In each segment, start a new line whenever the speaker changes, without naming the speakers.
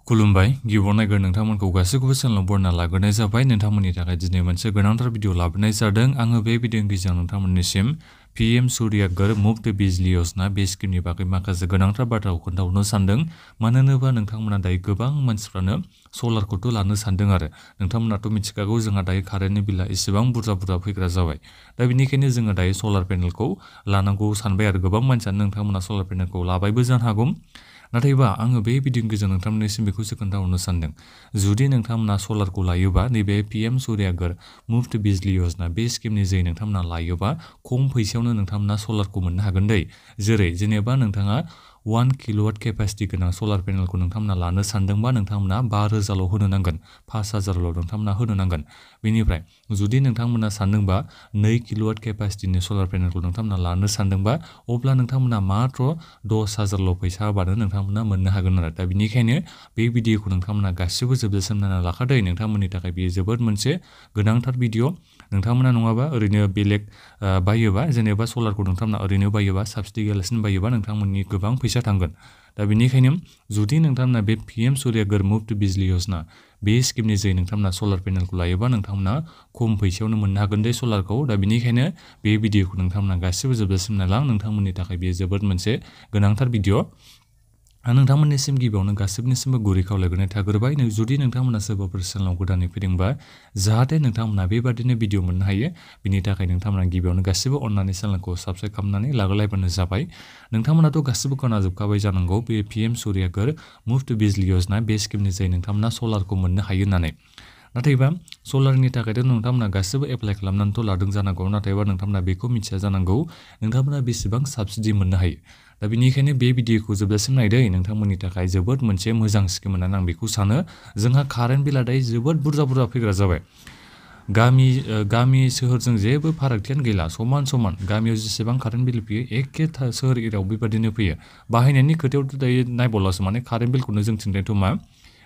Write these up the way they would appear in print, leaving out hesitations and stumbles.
खुलुमबाय गिबियाव नायगोन नोंथांमोनखौ गासैखौबो चेनेलाव बरना लाग्रोनाय जाबाय नोंथांमोननि थाखाय दिनै मोनसे गोनांथार भिडिअ लाबोनाय जादों आङो बे भिडिअनि गेजेरजों नोंथांमोननिसिम पीएम सूर्य घर मुफ्त बिजली योजना बे स्किमनि बागै माखासे गोनांथार बाथ्राखौ खोन्थाहरनो सानदों मानो होनोबा नोंथांमोना दायो गोबां मानसिफ्रानो सलारखौथ' लानो सानदों आरो नोंथांमोनाथ' मिथिखागौ जोंहा दायो कारेन्टनि बिला एसेबां बुरजा फैग्रा जाबाय दा बेनिखायनो जोङो दायो सलार पेनेलखौ लानांगौ सानबाय आरो गोबां मानसियानो नोंथांमोना सलार पेनेलखौ लाबायबो जानो हागौ नाथायबा आङो बे भिडिअनि गेजेरजों नोंथांमोननिसिम बेखौसो खोन्थाहरनो सानदों जुदि नोंथांमोना सलारखौ लायोबा नैबे पीएम सूर्य घर मुफ्त बिजली योजना बे स्किमनि जे नोंथांमोना लायोबा खम फैसायावनो नोंथांमोना सलारखौ मोननो हागोन दै जेरै जेनेबा नोंथाङा 1 किलोवाट केपासिटी गोनां सलार पेनेलखौ नोंथांमोना लानो सानदोंबा नोंथांमोना 5,000 होनो नांगोन 5,000 नोंथांमोना होनो नांगन बेनिफ्राय जुदि नोंथांमोना सानदोंबा 2 किलोवाट केपासिटीनि सलार पेनेलखौ नोंथांमोना लानो सानदोंबा अब्ला नोंथांमोना मात्र 10,000 फैसा होबानो नोंथांमोना मोननो हागोन आरो दा बेनिखायनो बे भिडिअखौ नोंथांमोना गासिबो जोबजासिम नायना लाखादो नोंथांमोननि थाखाय बेयो जोबोद मोनसे गोनांथार भिडिअ नोंथांमोना नङाबा ओरैनो बेलेग बायोबा जेनेबा सलारखौ नोंथांमोना ओरैनो बायोबा साबसिडि गैयालासिनो बायोबा नोंथांमोननि गोबां फैसा थांगोन दा बेनिखायनो जुदि नोंथांमोना बे पीएम सूर्य घर मुफ्त बिजली योजना बे स्किमनि जे नोंथांमोना सलार पेनेलखौ लायोबा नोंथांमोना खम फैसायावनो मोननो हागोन दे सलारखौ दा बेनिखायनो बे भिडिअखौ नोंथांमोना गासिबो जोबजासिम नायलां नोंथांमोननि थाखाय बेयो जोबोद मोनसे गोनांथार भिडिअ आं नोंथांमोननिसिम गिबियावनो गासिबनिसिमबो गुरै खावलायग्रोनाय थाग्रोबाय जुदि नोंथांमोना सोरबाफोर चेनेलाव गोदानै फैदोंबा जाहाथे नोंथांमोना बेबादिनो भिडिअ मोननो हायो बिनि थाखाय नोंथांमोना गिबियावनो गासिबो अननानै चेनेलखौ साबस्क्राइब खालामनानै लाग्रोलायबानो जाबाय नोंथांमोनाथ' गासिबो खोनाजोबखाबाय जानांगौ बे पीएम सूर्य घर मुफ्त बिजली योजना बे स्किमनि जाय नोंथांमोना सलारखौ मोननो हायो होननानै नाथायबा सलारनि थाखायथ' नोंथांमोना गासिबो एप्लाइ खालामनानैथ' लादों जानांगौ नाथायबा नोंथांमोना बेखौ मिथिया जानांगौ नोंथांमोना बेसेबां साबसिडि मोननो हायो दा बेनिखायनो बे भिडिअखौ जोबजासिम नायदो नोंथांमोननि थाखाय जोबोद मोनसे मोजां स्किम होननानै आं बेखौ सानो जोंहा कारेन्ट बिला दायो जोबोद बुरजा फैग्रा जाबाय गामि सोहोरजों जेबो फारागथियानो गैला समान गामियाव जेसेबां कारेन्ट बिल फैयो एखे सोहोर एरियायाव बेबादिनो फैयो बाहायनायनि खोथायावथ' दायो नायबावलासो माने कारेन्ट बिलखौनो जों थिंजायथ' मा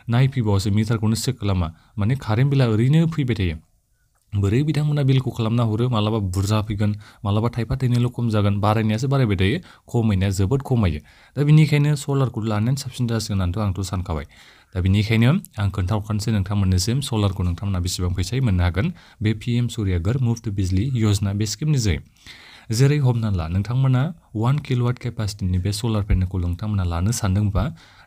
नायफैबावसो मिटारखौनो चेक खालामा माने कारेन्ट बिला ओरैनो फैबाय थायो बोरै बिथांमोना बिलखौ खालामना हरो मालाबा बुरजा फैगोन मालाबा थाइफा थाइनैल' खम जागोन बारायनायासो बारायबाय थायो खमायनाया जोबोद खमायो दा बेनिखायनो सलारखौ लानायानो साबसिन जासिगोन होननानैथ' आंथ' सानखाबाय दा बेनिखायनो आं खोन्थाहरखानोसै नोंथांमोननिसिम सलारखौ नोंथांमोना बेसेबां फैसायै मोननो हागोन बे पीएम सूर्य घर मुफ्त बिजली योजना बे स्किमनि जै जेरै हमना ला नोंथांमोना 1 किलोवाट केपासिटीनि बे सलार पेनेलखौ नोंथांमोना लानो सानदोंबा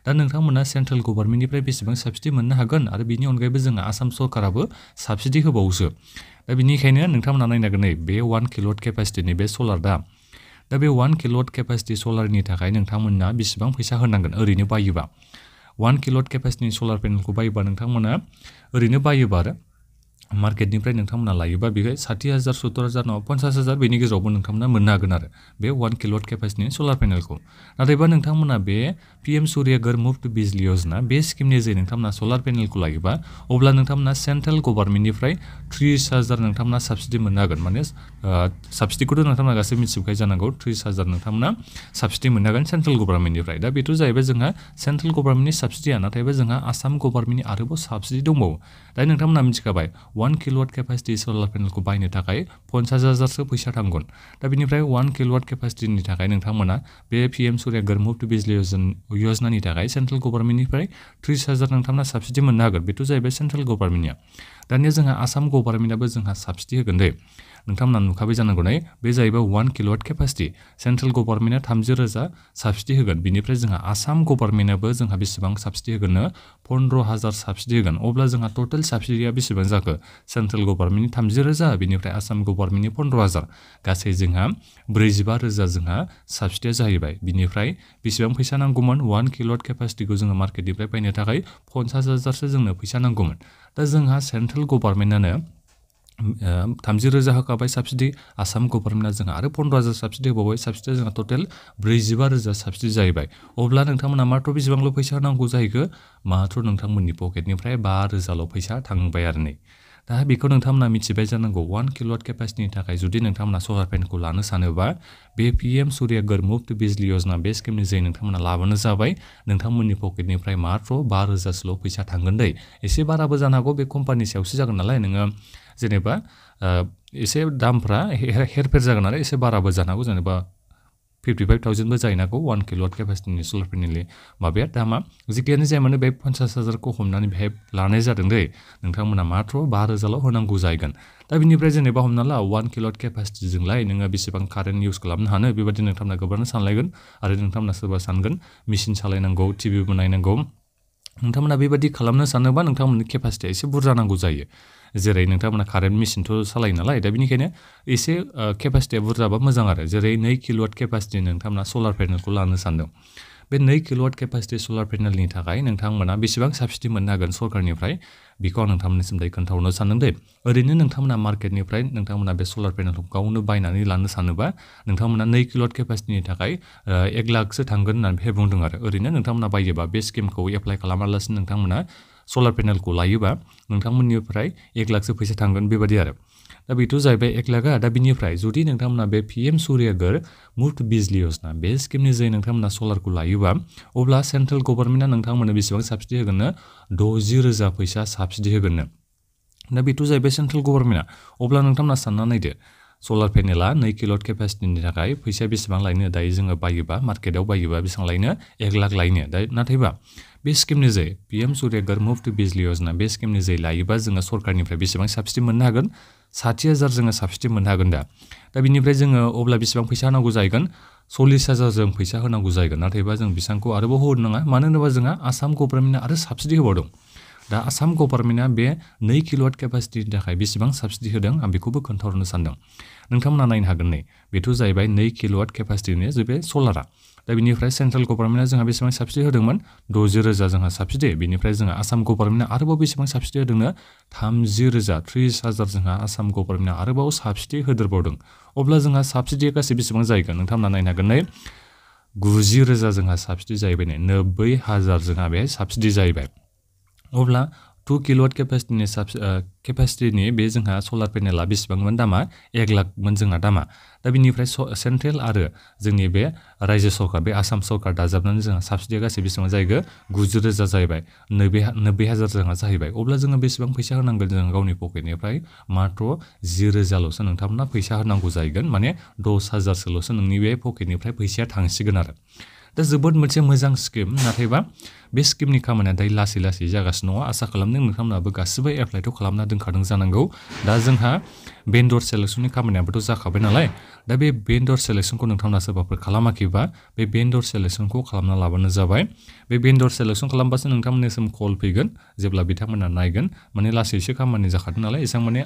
दा नोंथांमोना सेन्ट्रेल गभर्नमेन्टनिफ्राय बेसेबां साबसिडि मोननो हागोन आरो बिनि अनगायैबो जोंहा आसाम सरकाराबो साबसिडि होबावोसो दा बेनिखायनो नोंथांमोना नायनांगोन नै बे 1 किलोवाट केपासिटीनि बे सलार दा बे 1 किलोवाट केपासिटी सलारनि थाखाय नोंथांमोना बेसेबां फैसा होनांगोन ओरैनो बायोबा 1 किलोवाट केपासिटीनि सलार पेनेलखौ बायोबा नोंथांमोना ओरैनो बायोबा आरो मार्केटनिफ्राय नोंथांमोना लायोबा बेहाय 60,000 70,000 नङा 50,000 बेनि गेजेरावबो नोंथांमोना मोननो हागोन आरो बे 1 किलोवाट केपासिटीनि सलार पेनेलखौ नाथायबा नोंथांमोना बे पीएम सूर्य घर मुफ्त बिजली योजना बे स्किमनि जे नोंथांमोना सलार पेनेलखौ लायोबा अब्ला नोंथांमोना सेन्ट्रेल गभर्नमेन्टनिफ्राय 30,000 नोंथांमोना साबसिडि मोननो हागोन माने साबसिडिखौथ' नोंथांमोना गासैबो मिथिजोबखायो जानांगौ 30,000 नोंथांमोना साबसिडि मोननो हागोन सेन्ट्रेल गभर्नमेन्टनिफ्राय दा बेथ' जाहैबाय जोंहा सेन्ट्रेल गभर्नमेन्टनि साबसिडिया नाथायबा जोंहा आसाम गभर्नमेन्टनि आरोबाव साबसिडि दंबावो दा नोंथांमोना मिथिखाबाय 1 किलोवाट केपासिटी सलार पेनेलखौ बायनो थाखाय 50,000 फैसा थांगोन दा बेनिफ्राय 1 किलोवाट केपासिटीनि थाखाय नोंथांमोना बे पीएम सूर्य घर मुफ्त बिजली योजनानि थाखाय सेन्ट्रेल गभर्नमेन्टनिफ्राय 30,000 नोंथांमोना साबसिडि मोननो हागोन बेथ' जाहैबाय सेन्ट्रेल गभर्नमेन्टनिया दानिया जोंहा आसाम गभर्नमेन्टआबो जोंहा साबसिडि होगोन दे नोंथांमोना नुखाबाय जानांगौ नै बे जाहैबाय 1 किलोवाट केपासिटी सेन्ट्रेल गभर्नमेन्टआ 30,000 साबसिडि होगोन बिनिफ्राय जोंहा आसाम गभर्नमेन्टआबो जोंहा बेसेबां साबसिडि होगोननो 15,000 साबसिडि होगोन अब्ला जोंहा टटेल साबसिडिया बेसेबां जाखो सेन्ट्रेल गभर्नमेन्टनि 30,000 बिनिफ्राय आसाम गभर्नमेन्टनि 15,000 गासै जोंहा 45,000 जोंहा साबसिडिया जाहैबाय बिनिफ्राय बेसेबां फैसा नांगौमोन 1 किलोवाट केपासिटीखौ जोङो मार्केटनिफ्राय बायनो थाखाय 50,000 जोंनो फैसा नांगौमोन दा जोंहा सेन्ट्रेल गभर्नमेन्टआनो 30,000 होखाबाय साबसिडि आसाम गभर्नमेन्टआ जोंहा आरो 15,000 साबसिडि होबावबाय साबसिडिया जोंहा टटेल 45,000 साबसिडि जाहैबाय अब्ला नोंथांमोना मात्र बेसेबांल' फैसा नांगौ जाहैखो मात्र नोंथांमोननि पकेटनिफ्राय 5,000 फैसा थांबाय आरो नै दा बेखौ नोंथांमोना मिथिबाय जानांगौ 1 किलोवाट केपासिटीनि थाखाय जुदि नोंथांमोना सलार पेनेलखौ लानो सानोबा बे पीएम सूर्य घर मुफ्त बिजली योजना बे स्किमनि जे नोंथांमोना लाबानो जाबाय नोंथांमोननि पकेटनिफ्राय मात्र 5,000 फैसा थांगोन दै एसे बाराबो जानो हागौ बे कम्पानि सायावसो जागोन नालाय नोङो जेनेबा एसे दामफ्रा हेरफेर जागोन आरो एसे बाराबो जानो हागौ जेनेबा 55,000 बो जाहैनो हागौ 1 किल'वाट केपासिटिनि सलार पेनेलनि माबाया दामा जिखियानो जाया मानो बे 50,000 खौ हमनानै बेहाय लानाय जादों दै नोंथांमोना मात्र 5,000 ल' होनांगौ जागोन दा बिनिफ्राय जेनेबा हमना ला 1 किल'वाट केपासिटिजोंलाय नोङो बेसेबां कारेन्ट इउज खालामनो हानो बेबादि नोंथांमोना गोबां सानलायगोन आरो नोंथांमोना सोरबा सानगोन मेसिन सालायनांगौ टिभिबो नायनांगौ नोंथांमोना बेबादि खालामनो सानोबा नोंथांमोननि केपासिटिया एसे बुरजा नांगौ जायो जेरै नोंथांमोना कारेन्ट मेसिनथ' सालायो नालाय दा बेनिखायनो एसे केपासिटिया बुरजाबा मोजां आरो जेरै 2 किल'वाट केपासिटि नोंथांमोना सलार पेनेलखौ लानो सानदों बे 2 किल'वाट केपासिटि सलार पेनेलनि थाखाय नोंथांमोना बेसेबां साबसिडि मोननो हागोन सरकारनिफ्राय बेखौ आं नोंथांमोननिसिम दायो खोन्थाहरनो सानदों दे ओरैनो नोंथांमोना मार्केटनिफ्राय नोंथांमोना बे सलार पेनेलखौ गावनो बायनानै लानो सानोबा नोंथांमोना 2 किल'वाट केपासिटिनि थाखाय 1 लाखसो थांगोन होननानै बेहाय बुंदों आरो ओरैनो नोंथांमोना बायोबा बे स्किमखौ एप्लाइ खालामालासिनो नोंथांमोना सलार पेनेलखौ लायोबा नोंथांमोननिफ्राय 1 लाखसो फैसा थांगोन बेबादि आरो दा बेथ' जाहैबाय 1 लाखा दा बिनिफ्राय जुदि नोंथांमोना बे PM सूर्यघर मुफ्त बिजली योजना बे स्किमनि जै नोंथांमोना सलारखौ लायोबा अब्ला सेन्ट्रेल गभर्नमेन्टआ नोंथांमोननो बेसेबां साबसिडि होगोननो 60,000 फैसा साबसिडि होगोननो दा बेथ' जाहैबाय सेन्ट्रेल गभर्नमेन्टआ अब्ला नोंथांमोना सानना नायदो सलार पेनेला 2 किल'वाट केपासिटिनि थाखाय फैसा बेसेबां लायनो दायो जोङो बायोबा मार्केटाव बायोबा बेसेबां लायनो 1 लाख लायनो दा नाथायबा बे स्किमनि जै PM सूर्यघर मुफ्त बिजली योजना बे स्किमनि जै लायोबा जोङो सरकारनिफ्राय बेसेबां साबसिडि मोननो हागोन 60,000 जोङो साबसिडि मोननो हागोन दा बिनिफ्राय जोङो अब्ला बेसेबां फैसा होनांगौ जाहैगोन 40,000 जों फैसा होनांगौ जाहैगोन नाथायबा जों बेसेबांखौ आरोबाव होनो नाङा मानो होनोबा जोंहा आसाम गभर्नमेन्टआ आरो साबसिडि होबावदों दा आसाम गभर्नमेन्टआ बे 2 किल'वाट केपासिटिनि थाखाय बेसेबां साबसिडि होदों आं बेखौबो खोन्थाहरनो सानदों नोंथांमोना नायनो हागोन नै बेथ' जाहैबाय 2 किल'वाट केपासिटिनि जे बे सलारा दा बिनिफ्राय सेन्ट्रेल गभर्नमेन्टआ जोंहा बेसेबां साबसिडि होदोंमोन 60,000 जोंहा साबसिडि बिनिफ्राय जोंहा आसाम गभर्नमेन्टआ आरोबाव बेसेबां साबसिडि होदोंनो 30,000 जोंहा आसाम गभर्नमेन्टआ आरोबाव साबसिडि होदेरबावदों अब्ला जोंहा साबसिडिया गासै बेसेबां जाहैगोन नोंथांमोना नायनो हागोन नै 90,000 जोंहा साबसिडि जाहैबाय नै 90,000 जोंहा बे साबसिडि जाहैबाय अब्ला 2 किल'वाट केपासिटिनि बे जोंहा सलार पेनेला बेसेबांमोन दामा 1 लाखमोन जोंहा दामा दा बिनिफ्राय सेन्ट्रेल आरो जोंनि बे रायजो सरकार बे आसाम सरकार दाजाबनानै जोंहा साबसिडिया गासै बेसेबां जाहैगोन 90,000 जाहैबाय 90,000 जोंहा जाहैबाय अब्ला जोङो बेसेबां फैसा होनांगोन जों गावनि पकेटनिफ्राय मात्र 10,000ल'सो नोंथांमोना फैसा होनांगौ जाहैगोन माने 10,000सोल'सो नोंनि बे पकेटनिफ्राय फैसाया थांसिगोन आरो दा जोबोद मोनसे मोजां स्किम नाथायबा बे स्किमनि खामानिया दायो लासै लासै जागासिनो दङ आसा खालामदों नोंथांमोनाबो गासिबो एप्लाइथ' खालामना दोनखादों जानांगौ दा जोंहा बेन्डर सेलेक्सननि खामानियाबोथ' जाखाबाय नालाय दा बे बेन्डर सेलेक्सनखौ नोंथांमोना सोरबाफोर खालामाखैबा बे बेन्डर सेलेक्सनखौ खालामना लाबानो जाबाय बे बेन्डर सेलेक्सन खालामबासो नोंथांमोननिसिम कल फैगोन जेब्ला बिथांमोना नायगोन माने लासैसो खामानि जाखादों नालाय एसेबां माने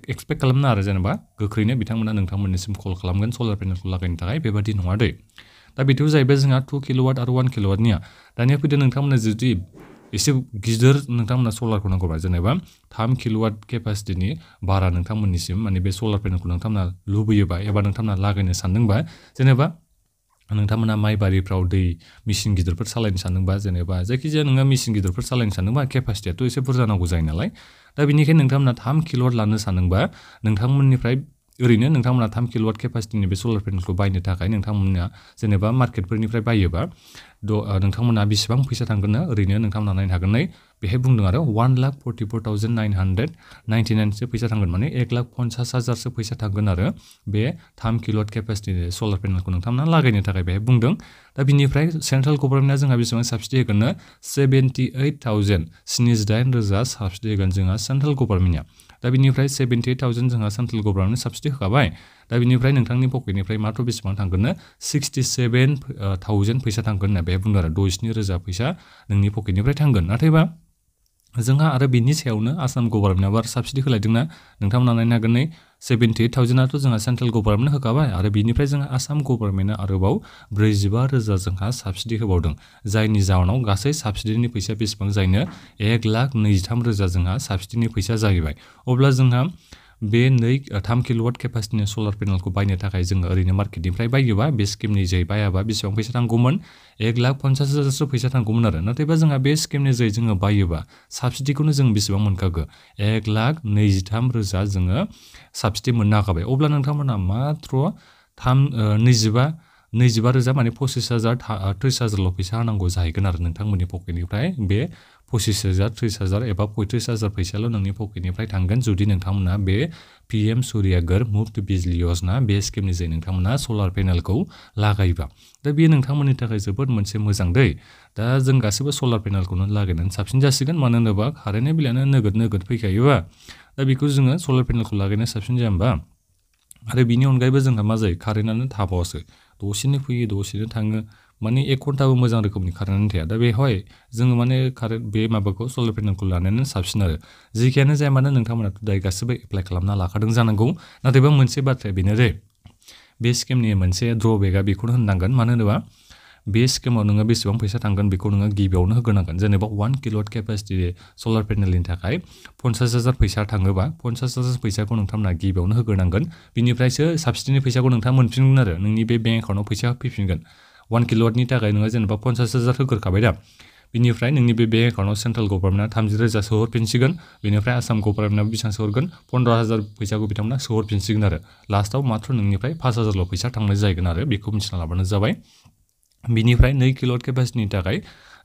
एक्सपेक्ट खालामना आरो जेनेबा गोख्रैनो बिथांमोना नोंथांमोननिसिम कल खालामगोन सलार पेनेलखौ लागायनो थाखाय बेबादि नङा दै दा बेथ' जाहैबाय जोंहा 2 किल'वाट आरो 1 किल'वाटनिया दानिया फैदो नोंथांमोना जुदि एसे गिदिर नोंथांमोना सलारखौ नांगौबा जेनेबा 3 किल'वाट केपासिटिनि बारा नोंथांमोननिसिम माने बे सलार पेनेलखौ नोंथांमोना लुबैयोबा एबा नोंथांमोना लागायनो सानदोंबा जेनेबा नोंथांमोना माइ बारिफ्राव दै मेसिन गिदिरफोर सालायनो सानदोंबा जेनेबा जायखिजाया नोङो मेसिन गिदिरफोर सालायनो सानदोंबा केपासिटियाथ' एसे बुरजा नांगौ जायो नालाय दा बेनिखायनो नोंथांमोना 3 किल'वाट लानो सानदोंबा नोंथांमोननिफ्राय ओरैनो नोंथांमोना 3 किल'वाट केपासिटिनि बे सलार पेनेलखौ बायनो थाखाय नोंथांमोना जेनेबा मार्केटफोरनिफ्राय बायोबा नोंथांमोना बेसेबां फैसा थांगोन ओरैनो नोंथांमोना नायनो हागोन नै बेहाय बुंदों आरो 1,44,999 फैसा थांगोन माने 1,50,000 फैसा थांगोन आरो बे 3 किल'वाट केपासिटिनि सलार पेनेलखौ नोंथांमोना लागायनो थाखाय बेहाय बुंदों दा बिनिफ्राय सेन्ट्रेल गभर्नमेन्टआ जोंहा बेसेबां साबसिडि होगोननो 78,000 साबसिडि होगोन जोंहा सेन्ट्रेल गभर्नमेन्टआ दा बिनिफ्राय 78,000 जोंहा सेन्ट्रेल गभर्नमेन्टनो साबसिडि होखाबाय दा बिनिफ्राय नोंथांनि पकेटनिफ्राय मात्र बेसेबां थांगोननो 67,000 फैसा थांगोन होनना बेहाय बुंदों आरो 67,000 फैसा नोंनि पकेटनिफ्राय थांगोन नाथायबा जोंहा आरो बिनि सायावनो आसाम गभर्नमेन्टआबो आरो साबसिडि होलायदोंना नोंथांमोना नायनो हागोन नै 78,000आथ' जोंहा सेन्ट्रेल गभर्नमेन्टनो होखाबाय आरो बिनिफ्राय जोंहा आसाम गभर्नमेन्टआ आरोबाव 45,000 जोंहा साबसिडि होबावदों जायनि जाहोनाव गासै साबसिडिनि फैसा बेसेबां जायनो 1,23,000 जोंहा साबसिडिनि फैसा जाहैबाय अब्ला जोंहा बे 3 किल'वाट केपासिटिनि सलार पेनेलखौ बायनो थाखाय जोङो ओरैनो मार्केटनिफ्राय बायोबा बे स्किमनि जै बायाबा बेसेबां फैसा थांगौमोन 1,50,000 फैसा थांगौमोन आरो नाथायबा जोंहा बे स्किमनि जै जोङो बायोबा साबसिडिखौनो जों बेसेबां मोनखागो 1,23,000 जोङो साबसिडि मोननो हाखाबाय अब्ला नोंथांमोना मात्र 25 25,000 माने 25,000 30,000ल' फैसा होनांगौ जाहैगोन आरो नोंथांमोननि पकेटनिफ्राय बे 25,000 30,000 एबा 35,000 फैसाल' नोंनि पकेटनिफ्राय थांगोन जुदि नोंथांमोना बे PM सूर्य घर मुफ्त बिजली योजना बे स्किमनि जे नोंथांमोना सलार पेनेलखौ लागायोबा दा बेयो नोंथांमोननि थाखाय जोबोद मोनसे मोजां दै दा जों गासैबो सलार पेनेलखौनो लागायनानै साबसिन जासिगोन मानो होनोबा कारेन्टनि बिलानो नोगोद फैखायोबा दा बेखौ जोङो सलार पेनेलखौ लागायनाया साबसिन जाया होमबा आरो बिनि अनगायैबो जोंहा मा जायो कारेन्टआनो थाबावसो दसेनो फैयो दसेनो थाङो माने 1 घन्टाबो मोजां रोखोमनि कारेन्टआनो थाया दा बेवहाय जोङो माने कारेन्ट बे माबाखौ सलार पेनेलखौ लानायानो साबसिन आरो जेखियानो जाया मानो नोंथांमोनाथ' दायो गासैबो एप्लाइ खालामना लाखादों जानांगौ नाथायबा मोनसे बाथ्राया बेनो जे बे स्किमनि मोनसे ड्रबेकआ बेखौनो होननांगोन मानो होनोबा बे स्किमाव नोङो बेसेबां फैसा थांगोन बेखौ नोङो गिबियावनो होग्रोनांगोन जेनेबा 1 किल'वाट केपासिटि सलार पेनेलनि थाखाय 50,000 फैसा थाङोबा 50,000 फैसाखौ नोंथांमोना गिबियावनो होग्रोनांगोन बिनिफ्रायसो साबसिडिनि फैसाखौ नोंथाङा मोनफिनगोन आरो नोंनि बे बेंक एकाउन्टआव फैसा फैफिनगोन 1 किल'वाटनि थाखाय नोङो जेनेबा 50,000 होग्रोखाबाय दा बिनिफ्राय नोंनि बे बेंक एकाउन्टआव सेन्ट्रेल गभर्नमेन्टआ 30,000 सोहरफिनसिगोन बेनिफ्राय आसाम गभर्नमेन्टआ बेसेबां सोहरगोन 15,000 फैसाखौ बिथांमोना सोहरफिनसिगोन आरो लास्टआव मात्र नोंनिफ्राय 5,000ल' फैसा थांनाय जाहैगोन आरो बेखौ मिथिना लाबानो जाबाय बिनिफ्राय 2 किल'वाट केपासिटिनि थाखाय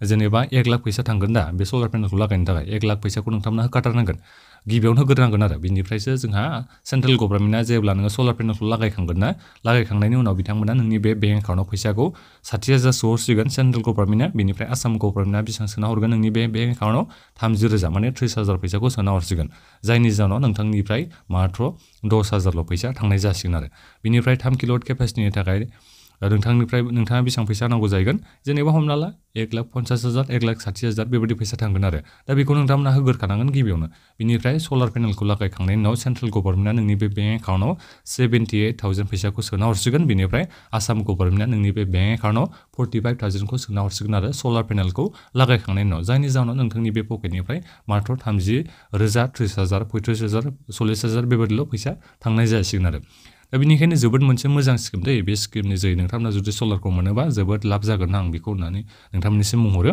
जेनेबा 1 लाख फैसा थांगोन दा बे सलार पेनेलखौ लागायनो थाखाय 1 लाख फैसाखौ नोंथांमोना होखाथारनांगोन गिबियावनो होग्रोनांगोन आरो बिनिफ्रायसो जोंहा सेन्ट्रेल गभर्नमेन्टआ जेब्ला नोङो सलार पेनेलखौ लागायखांगोन ना लागायखांनायनि उनाव बिथांमोना नोंनि बे बेंक एकाउन्टआव फैसाखौ 60,000 सोहरसिगोन सेन्ट्रेल गभर्नमेन्टआ बिनिफ्राय आसाम गभर्नमेन्टआ बेसेबां सोना हरगोन नोंनि बे बेंक एकाउन्टआव 30,000 माने 30,000 फैसाखौ सोना हरसिगोन जायनि जाहोनाव नोंथांनिफ्राय मात्र 10,000ल' फैसा थांनाय जासिगोन आरो बिनिफ्राय 3 किल'वाट केपासिटिनि थाखाय नोंथाङा बेसेबां फैसा नांगौ जाहैगोन जेनेबा हमना ला 1,50,000 1,60,000 बेबायदि फैसा थांगोन आरो दा बेखौ नोंथांमोना होग्रोखानांगोन गिबियावनो बिनिफ्राय सलार पेनेलखौ लागायखांनायनि उनाव सेन्ट्रेल गभर्नमेन्टआ नोंनि बे बेंक एकाउन्टआव 78,000 फैसाखौ सोना हरसिगोन बिनिफ्राय आसाम गभर्नमेन्टआ नोंनि बे बेंक एकाउन्टआव 45,000खौ सोना हरसिगोन आरो सलार पेनेलखौ लागायखांनायनि उनाव जायनि जाहोनाव नोंथांनि बे पकेटनिफ्राय मात्र 30,000 30,000 35,000 40,000 बेबायदिल' फैसा थांनाय जासिगोन आरो दा बेनिखायनो जोबोद मोनसे मोजां स्किम दै बे स्किमनि जै नोंथांमोना जुदि सलारखौ मोनोबा जोबोद लाब जागोन आं बेखौ होननानै नोंथांमोननिसिम बुंहरो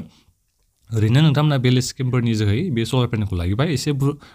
ओरैनो नोंथांमोना बेलेग स्किमफोरनि जोहै बे सलार पेनेलखौ लायोबा एसे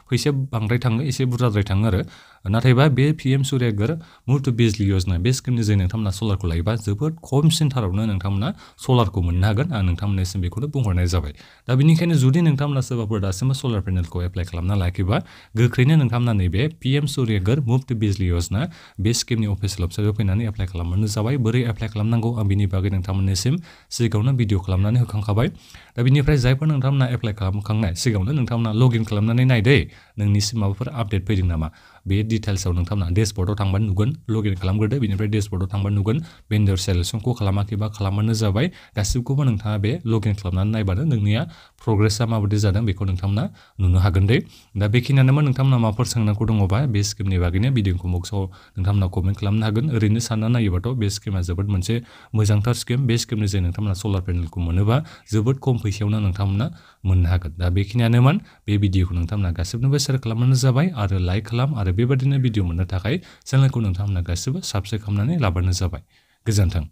फैसाया बांद्राय थाङो एसे बुरजाद्राय थाङो आरो नाथायबा बे PM सूर्य घर मुफ्त बिजली योजना बे स्किमनि जोहै नोंथांमोना सलारखौ लायोबा जोबोद खमसिनथारावनो नोंथांमोना सलारखौ मोननो हागोन आं नोंथांमोननिसिम बेखौनो बुंहरनाय जाबाय दा बेनिखायनो जुदि नोंथांमोना सोरबाफोर दासिमबो सलार पेनेलखौ एप्लाइ खालामना लायाखैबा गोख्रैनो नोंथांमोना नैबे PM सूर्य घर मुफ्त बिजली योजना बे स्किमनि अफिसियेल वेबसाइटआव फैनानै एप्लाइ खालामनो जाबाय बोरै एप्लाइ खालामनांगौ आं बिनि बागै नोंथांमोननिसिम सिगाङावनो भिडिअ खालामनानै होखांखाबाय दा बिनिफ्राय जायफोर नोंथांमोना एप्लाइ खालामखांनाय सिगाङावनो नोंथांमोना लगइन खालामनानै नायदे नोंनिसिम माबाफोर आपडेट फैदों नामा बे डिटेल्सआव नोंथांमोना डेशबर्डआव थांबानो नुगोन लगइन खालामग्रोदो बिनिफ्राय डेशबर्डआव थांबानो नुगोन भेन्डर सेलेक्सनखौ खालामाखैबा खालामबानो जाबाय गासिबखौबो नोंथाङा बे लगइन खालामनानै नायबानो नोंनिया प्रग्रेसआ माबायदि जादों बेखौ नोंथांमोना नुनो हागोन दे दा बेखिनियानोमोन नोंथांमोना माबाफोर सोंनांगौ दङबा बे स्किमनि बागैनो भिडिअखौ बक्सआव नोंथांमोना कमेन्ट खालामनो हागोन ओरैनो सानना नायोबाथ' बे स्किमा जोबोद मोनसे मोजांथार स्किम बे स्किमनि जे नोंथांमोना सलार पेनेलखौ मोनोबा जोबोद खम फैसायावनो नोंथांमोना मोननो हागोन दा बेखिनियानोमोन बे भिडिअखौ नोंथांमोना गासिबनोबो शेयार खालामबानो जाबाय आरो लाइक खालाम आरो बेबादिनो भिडिअ मोननो थाखाय चेनेलखौ नोंथांमोना गासिबो साबस्क्राइब खालामनानै लाबानो जाबाय गोजोन्थों